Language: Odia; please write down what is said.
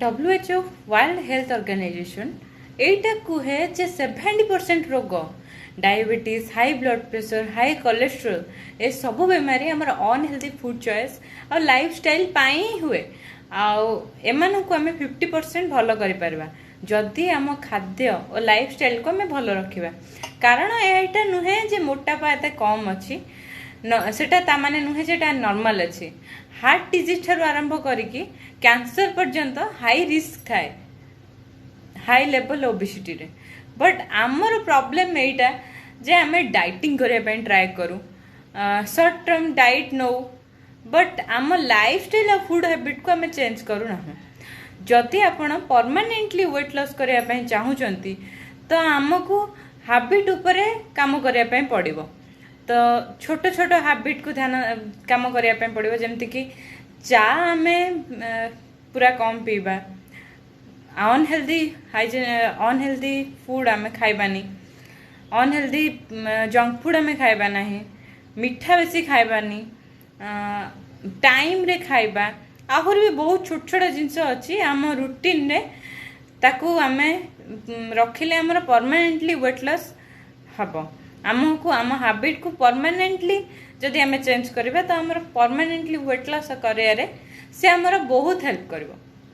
WHO, world health organisation, ଏଇଟା କୁହେ ଯେ 70% ରୋଗ, diabetes, high blood pressure, high cholesterol, ଏସବୁ ବେମାରୀ ଆମର ଅନହେଲ୍ଦି ଫୁଡ୍ ଚଏସ୍ ଆଉ ଲାଇଫଷ୍ଟାଇଲ୍ ପାଇଁ ହିଁ ହୁଏ। ଆଉ ଏମାନଙ୍କୁ ଆମେ 50% ଭଲ କରିପାରିବା, ଯଦି ଆମ ଖାଦ୍ୟ ଓ ଲାଇଫଷ୍ଟାଇଲ୍କୁ ଆମେ ଭଲ ରଖିବା। କାରଣ ଏଇଟା ନୁହେଁ ଯେ ମୋଟାପା ଏତେ କମ୍ ଅଛି, ସେଟା ତା ମାନେ ନୁହେଁ ଯେ ଏଟା ନର୍ମାଲ ଅଛି। ହାର୍ଟ ଡିଜିଜ୍ ଠାରୁ ଆରମ୍ଭ କରିକି କ୍ୟାନ୍ସର ପର୍ଯ୍ୟନ୍ତ ହାଇ ରିସ୍କ ଥାଏ ହାଇ ଲେଭେଲ ଓବିସିଟିରେ। ବଟ୍ ଆମର ପ୍ରୋବ୍ଲେମ୍ ଏଇଟା ଯେ ଆମେ ଡାଇଟିଂ କରିବା ପାଇଁ ଟ୍ରାଏ କରୁ, ସର୍ଟ ଟର୍ମ ଡାଇଟ୍ ନଉ, ବଟ୍ ଆମ ଲାଇଫଷ୍ଟାଇଲ୍ ଆଉ ଫୁଡ୍ ହ୍ୟାବିଟ୍କୁ ଆମେ ଚେଞ୍ଜ କରୁନାହୁଁ। ଯଦି ଆପଣ ପରମାନେଣ୍ଟଲି ୱେଟ୍ ଲସ୍ କରିବା ପାଇଁ ଚାହୁଁଛନ୍ତି, ତ ଆମକୁ ହାବିଟ୍ ଉପରେ କାମ କରିବା ପାଇଁ ପଡ଼ିବ। ତ ଛୋଟ ଛୋଟ ହାବିଟ୍କୁ ଧ୍ୟାନ କାମ କରିବା ପାଇଁ ପଡ଼ିବ, ଯେମିତିକି ଚା ଆମେ ପୁରା କମ୍ ପିଇବା, ଅନହେଲ୍ଦି ହାଇଜିନ୍, ଅନହେଲ୍ଦି ଫୁଡ୍ ଆମେ ଖାଇବାନି, ଅନହେଲ୍ଦି ଜଙ୍କ ଫୁଡ୍ ଆମେ ଖାଇବା ନାହିଁ, ମିଠା ବେଶୀ ଖାଇବାନି, ଟାଇମ୍ରେ ଖାଇବା। ଆହୁରି ବି ବହୁତ ଛୋଟ ଛୋଟ ଜିନିଷ ଅଛି ଆମ ରୁଟିନରେ, ତାକୁ ଆମେ ରଖିଲେ ଆମର ପରମାନେଣ୍ଟଲି ୱେଟ୍ ଲସ୍ ହେବ। ଆମକୁ ଆମ ହାବିଟ୍କୁ ପରମାନେଣ୍ଟଲି ଯଦି ଆମେ ଚେଞ୍ଜ କରିବା, ତ ଆମର ପରମାନେଣ୍ଟଲି ୱେଟ୍ ଲସ୍ କରିବାରେ ସେ ଆମର ବହୁତ ହେଲ୍ପ କରିବ।